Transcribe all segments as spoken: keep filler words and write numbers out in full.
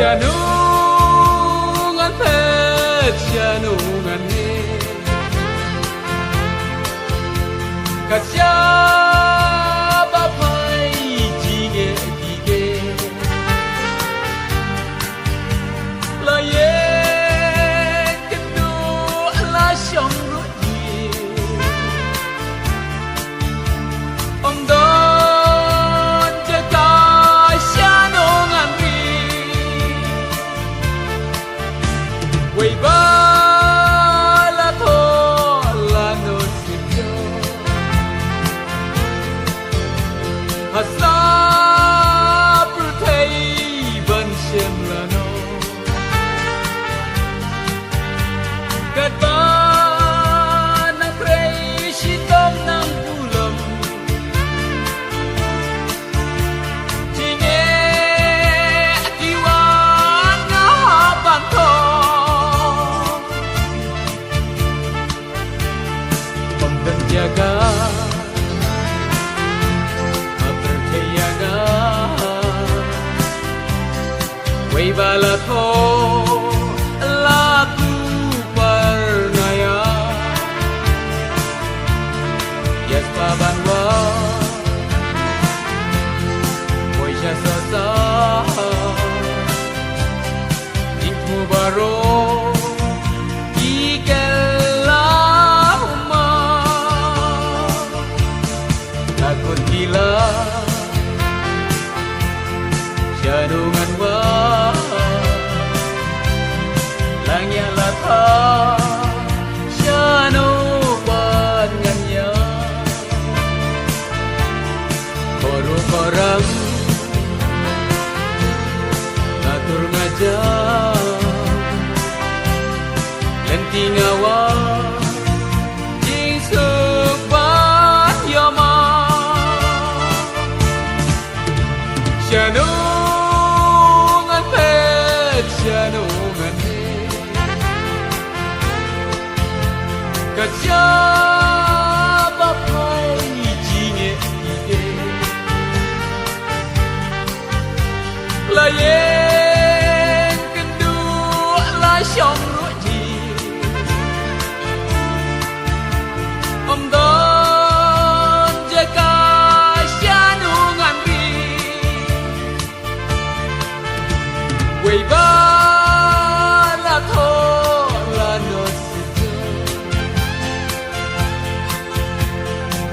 Shano ngan phet, shano ngan heh. Kat shaba phai jingeh ki keh. La ïeng kynduh la shong ruh jingeh. Ym don jaka shano ngan ri. Wei ba la thoh la nud sip jong. Ha sa pyrthei ban shem lano. Katba nang trei shitom nang burom. Jingeh ki wan nga ha ban thoh. Pom don jaka ha pyrthei ïa nga. Wei ba la thoh la tu par na ïa. Ïa spa ban wah. Wei sha sa sa. Jingthmu baroh ki kylla ma. La kut ki la shano ngan wah. La ngiah la thah shano pat ngan ïa. Baroh baroh nga tur nga jam. Lynti nga wan jingsuk ban ïoh ma. Shano ngan phet, shano ngan heh. Kat shaba phai jingeh ki keh. La ïeng kynduh la shong ruh jingeh. Ym don jaka shano ngan ri. Wei ba la thoh la nud sip jong.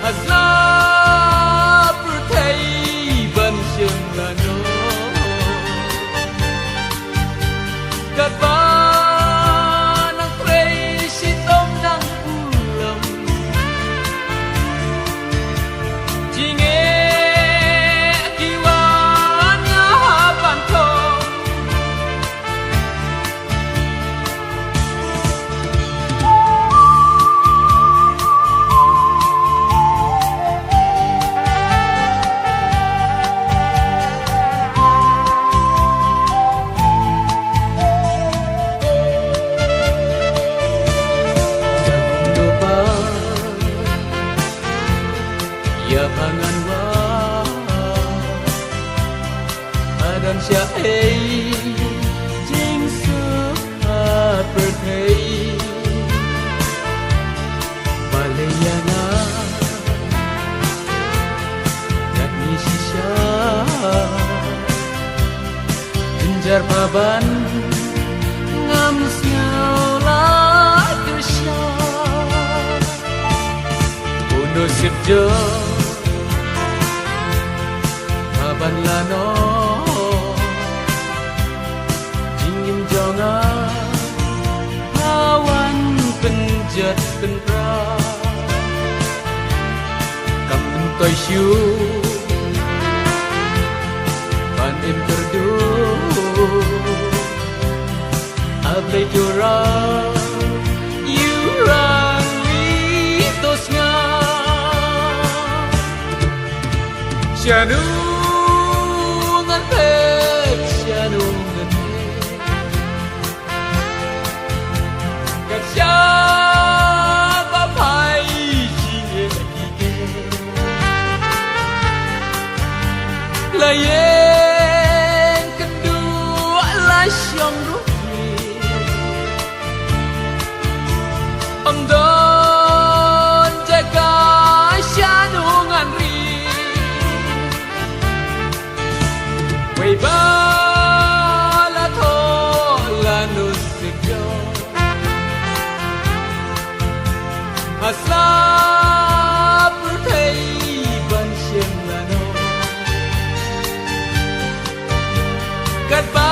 Ha sa pyrthei ban shem lano. Katba nang trei shitom nang burom. Jingeh ki wan nga ha ban thoh. Ïa pha ngan wah. Hadan sha ei jingsuk ha pyrthei. Balei ïa nga kat ni shisha. Jynjar pha ban ngam sngew la kyrshan. Uno sip jong pha ban lano. Jingim jong nga pha wan pynjot pynpra. Kam myntoi shuh ban im kyrduh. A Blei to rang, ïu rang ri to sngap. Shano ngan phet, shano ngan heh. Kat shaba phai jingeh ki keh. La ïeng kynduh la Ym don jaka sha nongrim. Wei ba la thoh la nusik jong ha slap pyrthei ban shem lano. Katba